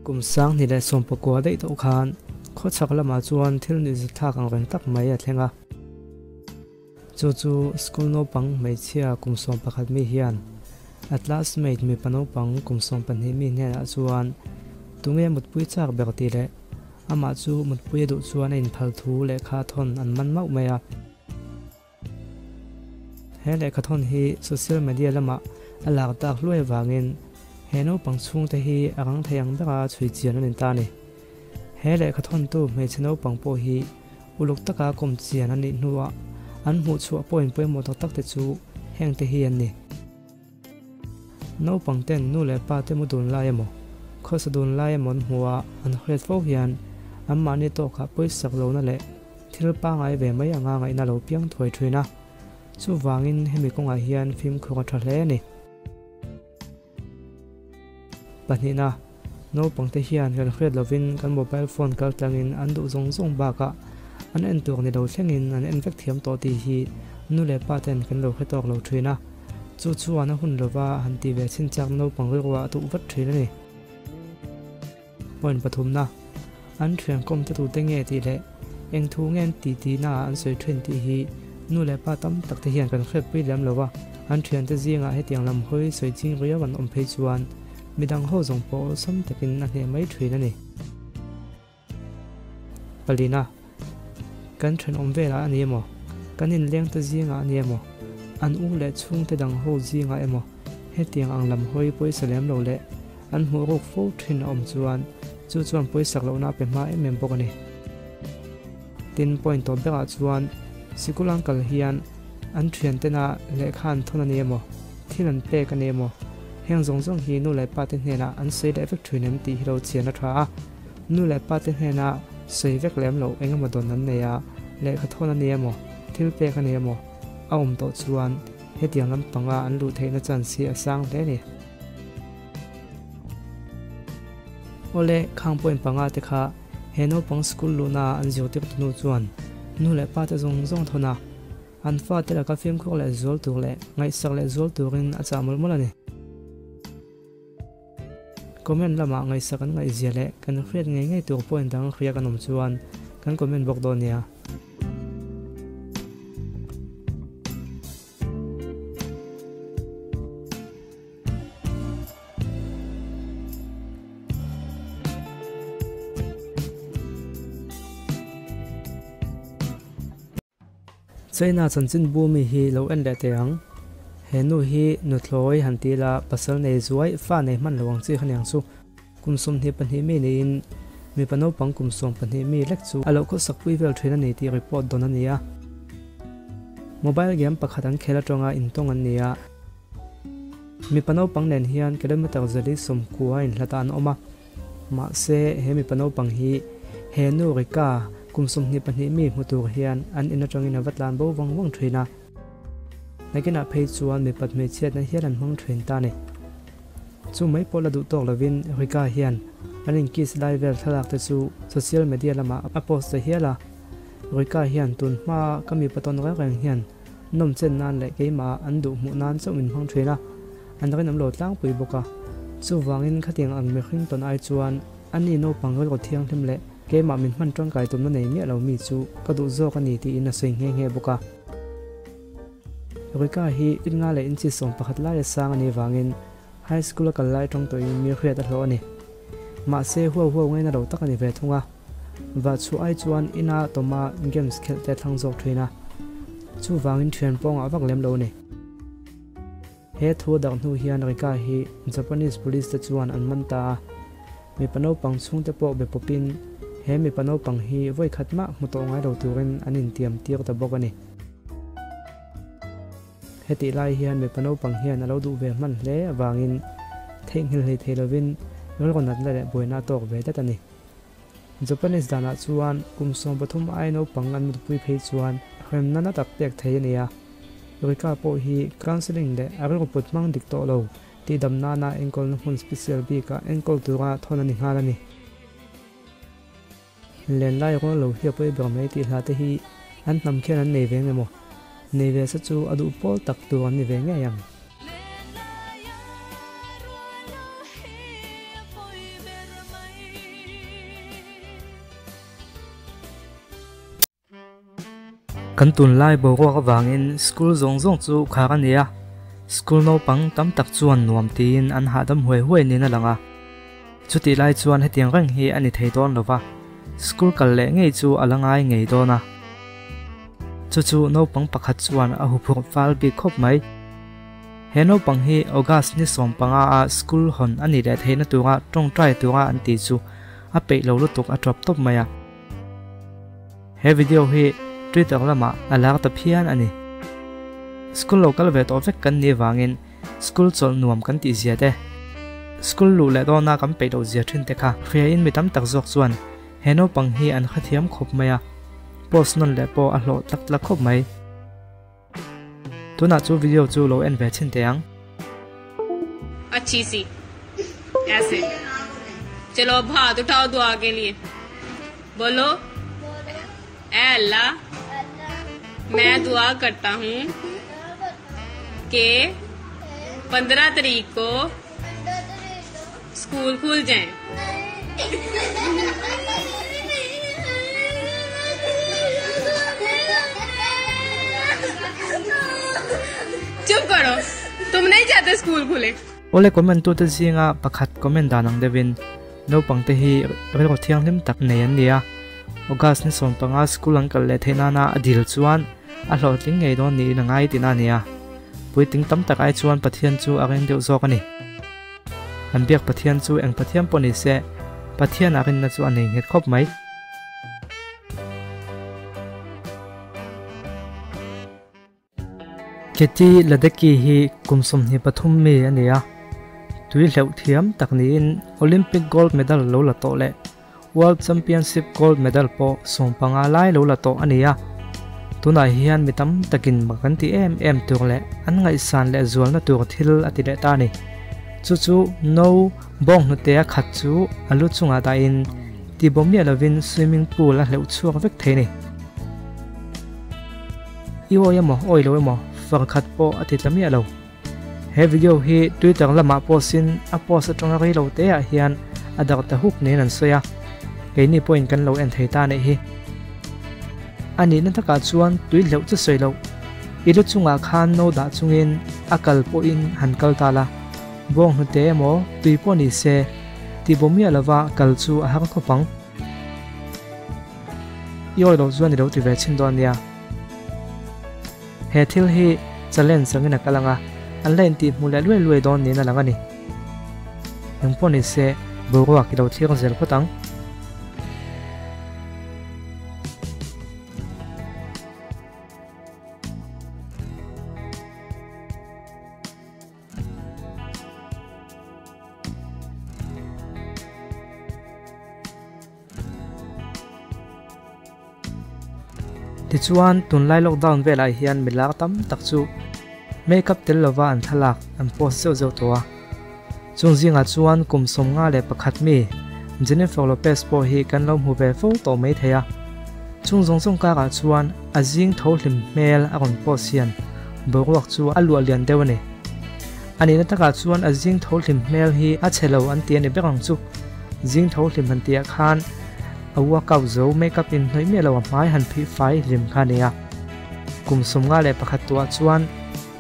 Kum 2019 daih tawh khan khawchhak lamah chuan thil nuihzatthlak ang reng tak mai a thleng a. Chu chu school naupang hmeichhia kum 11 mi hian a classmate mipa naupang kum 12 mi hnenah chuan tunge mutpui chak ber tih leh amah chu mutpui a duh chuan a inphal thu lehkha thawn an man mauh mai a. He lehkha thawn hi social media lamah a lak tak hluai avangin he naupang chhungte hi a rang thei ang bera chhui chian an inta a ni. He lehkha thawntu hmeichhe naupang pawh hi uluk taka kawm chian a nih hnuah an hmuh chhuah point pawimawh tak tak te chu heng te hi an ni. Naupang ten nu leh pa te mu dun lai emaw, khawsa dun lai emaw an hmuh a, an hriat fo hian anmahni tawkah pawisak lohna leh thil pangngai ve mai anga ngaihna lo piang thuai thin a. Chuvangin hemi kawngah hian fimkhur a tha hle a ni. Pahnihna, naupangte hian kan hriat lovin kan mobile phone kal tlangin an duh zawng zawng bakah an en tur ni lo thlengin an en vek thiam tawh tih hi nu leh pa ten kan lo hre tawk lo thin a. Chu chuan a hun lova han ti ve chhin chak naupang rilruah a duh vat thin a ni. Point pathumna, an thian kawm te tute nge tih leh eng thu nge an ti tihna ah an sawi thin tih hi nu leh pa tam tak te hian kan hriatpui lem lo a, an thiante zingah hetiang lam hawi sawi ching riau an awm phei chuan midang ho zawng pawh awlsam takin a hneh mai thin a ni. Palina, kan thenawm velah a ni emaw, kan inleng te zingah a ni emaw, an u leh chhungte dang ho zingah emaw hetiang ang lam hawi pawisa lem lo leh an hmuh ruk fo thin a awm chuan chu chuan pawisak lohna a pe hma em em bawk a ni. Tin, point tawp berah chuan sikul an kal hian an thiantena lehkha an thawn a ni emaw, thil an pek a ni emaw, heng zawng zawng hi nu leh pa te hnenah an sawi leh vek thin em tih hi lo chian a tha a. Nu leh pa te hnena sawi vek lem loh eng emaw dawn an nei a, lehkha thawn a ni emaw, thil pek a ni emaw a awm tawh chuan hetiang lampanga an luh theihna chance hi a sang hle a ni. Awle, khang point panga te kha he naupang school luhna an zirtir tu hnu chuan nu leh pa te zawng zawng thawn a, an fate laka fimkhur leh zual tur leh ngaihsak leh zual turin a chah mawlh mawlh a ni. Comment lamah ngaihsak an ngaihzia leh kan hriat ngei ngei tur point dang hria kan awm chuan kan comment bawk dawn nia. China chanchinbu mi hi lo en leh teh ang. He nu hi nuthlawi han ti ila pasal nei zuai fa nei hman lo ang chi kha niang chu. Kum 22 mi niin mipa naupang kum 12 mi lek chu a loh khawsak pui vel thin a ni tih report dawn a ni a. Mobile game pakhat an khel atanga intawng an ni a. Mipa naupang nen hian kilometer 190 inhlat ah an awm a. Mahse, he mipa naupang hi he nu Rika kum 22 mi hmu tur hian an in atangin a va tlan bo vang vang thin a. Nakinah phei chuan mipat hmeichhiatna hial an hmang thin ta a ni. Chu mai pawh la duh tawk lovin Rika hian an inkiss lai vel thlalak te chu social media lamah a post ta hial a. Rika hian tun hmaa ka mipa tawn reng reng hian nawm chen nan leh keimah an duh hmuh nan chauh min hmang thin a, an rinawm lo tlangpui bawk a. Chuvangin khatiang ang mihring tawn ai chuan ani naupang rilru thianghlim leh keimah min hman tangkai tumna nei miah lo mi chu ka duh zawk a ni tiin a sawi nghe nghe bawk a. Rika hi inga leh inchi 11 laia sang a nih vangin high school a kal lai atang tawhin mi hriat a hlawh a ni. Mahse huau huau ngaina lo tak a ni ve thung a. Va chhuah ai chuan ina tawma games khelh te a thlang zawk thin a. Chuvangin thian pawngah vak lem lo a ni. He thu a darh hnu hian Rika hi Japanese police te chuan an man ta a. Mipa naupang chhungte pawh be pawpin he mipa naupang hi vawi khat mah hmu tawh ngai lo turin an intiam tir ta bawk a ni. Hetih lai hian mipa naupang hian a lo duh ve hman hle avangin theihnghilh hlei thei lovin rilru natna leh buaina a tawk ve dat a ni. Japanese danah chuan kum 13 ai naupang an mutpui phei chuan hremna na tak pek thei a ni a. Rika pawh hi counselling leh a rilru put hmang dik tawh lo tih dam nana enkawlna hmun special bikah enkawl tura thawn a ni nghal a ni. Len lai rual lo hi a pawi ber mai tih hla te hi an hnam khian an nei ve nge maw? Nei ve se chu a duh pawl tak tur an ni ve ngei ang. Len lai a rual lo hi a pawi ber mai. Kan tunlai boruak avangin school zawng zawng chu khar a ni a, school naupang tam tak chuan nuam tiin an hahdam huai huai niin a lang a. Chutih lai chuan hetiang reng hi a ni thei dawn lo va, school kal leh ngei chu a la ngai ngei dawn a. Chu chu naupang pakhat chuan a huphurh fal bik khawp mai. He naupang hi August ni 15 a school hawn a nih leh theihna tura tawngtai tura an tih chu a peih lo lutuk a tawp tawp mai a. He video hi Twitter lamah a lar ta phian a ni. School lo kal ve tawh vek kan nih vangin school chawlh nuam kan tih zia te, school luh leh dawna kan peih loh zia thin te kha hriain mi tam tak zawk chuan he naupang hi an hrethiam khawp mai a, post nawn leh pawh a hlawh tlak tlak khawp mai. Tunah chu video chu lo en ve chhin teh ang. अच्छी सी ऐसे चलो अब हाथ उठाओ दुआ के लिए बोलो ए अल्लाह मैं दुआ करता हूँ कि 15 तारीख को स्कूल खुल जाए। चुप करो, तुम नहीं चाहते स्कूल खुले। Ole comment tu te zinga pakhat comment dan ang deuhin naupang te hi rilru thianghlim tak nei an ni a. August ni 15 school an kal leh theih nana a dil chuan a hlawhtling ngei dawn niin a ngai tina a ni a. Puiting tam tak ai chuan Pathian chu a ring deuh zawk a ni. An biak Pathian chu eng Pathian pawh ni se Pathian a rinna chu a nei nghet khawp mai. Keti Ladeki hi kum 23 mi a ni a. Tui hleuh thiam tak niin Olympic gold medal lo la tawh leh World Championship gold medal pawh 15 lai lo la tawh a ni a. Tunah hian mi tam takin mak an ti em em tur leh an ngaihsan leh zualna tur thil a ti leh ta a ni. Chu chu no bawng hnute a khat chu a lu chungah dahin tibawm miah lovin swimming pool a hleuh chhuak vek thei a ni. I awi emaw awi lo emaw far khat pawh a ti tla miah lo. He video hi Twitter lamah post in a post atanga rei lo te ah hian a darh ta huk niin an sawi a. Keini pawhin kan lo en thei ta a nih hi. A nihna takah chuan tui hleuh chu sawi loh. I lu chungah khan no dah chungin a kal pawhin han kal ta la. Bawng hnute emaw tui pawh ni se tibawm miah lova kal chu a har khawp ang. I awi loh chuan i lo ti ve chhin dawn nia. He thil hi challenge angin a kal ang a, an la intih hmuh leh luai luai dawn niin a lang a ni. Engpawh ni se boruak i lo thlir zel phawt ang. Tichuan tunlai lockdown velah hian milar tam tak chu makeup tel lova an thlalak an post zeuh zeuh tawh a. Chung zingah chuan kum 51 mi Jennifer Lopez pawh hi kan lo hmu ve fo tawh mai thei a. Chung zawng zawng karah chuan a zing tho hlim hmel a rawn post hian boruak chu a luah lian deuh a ni. A nihna takah chuan a zing tho hlim hmel hi a chhe lo an ti a ni ber ang chu. Zing tho hlim han tihah khan a workout zo makeup in hnawih miah lo a hmai han phih fai hlim kha a ni a. Kum 51 tuah chuan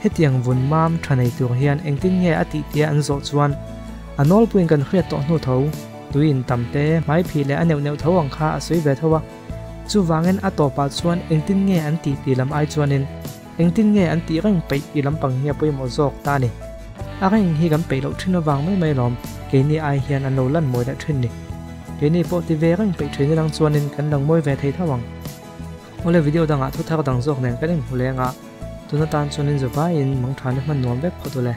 hetiang vun mam tha nei tur hian engtin nge a tih tia an zawh chuan a nawlpuiin kan hriat tawh hnu tho tui in tam te hmai phih leh a neuh neuh tho ang kha a sawi ve tho a. Chuvangin a tawpah chuan engtin nge an tih tih lam ai chuanin engtin nge an tih reng peih tih lampang hi a pawimawh zawk ta a ni. A reng hi kan peih loh thin avang mai mai lawm keini ai hian an lo lan mawi leh thin ni. Keini pawh ti ve reng peih thin ilang chuanin kan lang mawi ve thei tho ang. Awle video dangah thu thar dang zawk nen kan inhmu leng a, tun atan chuanin zavaiin mangthana hman nuam vek phawt ule.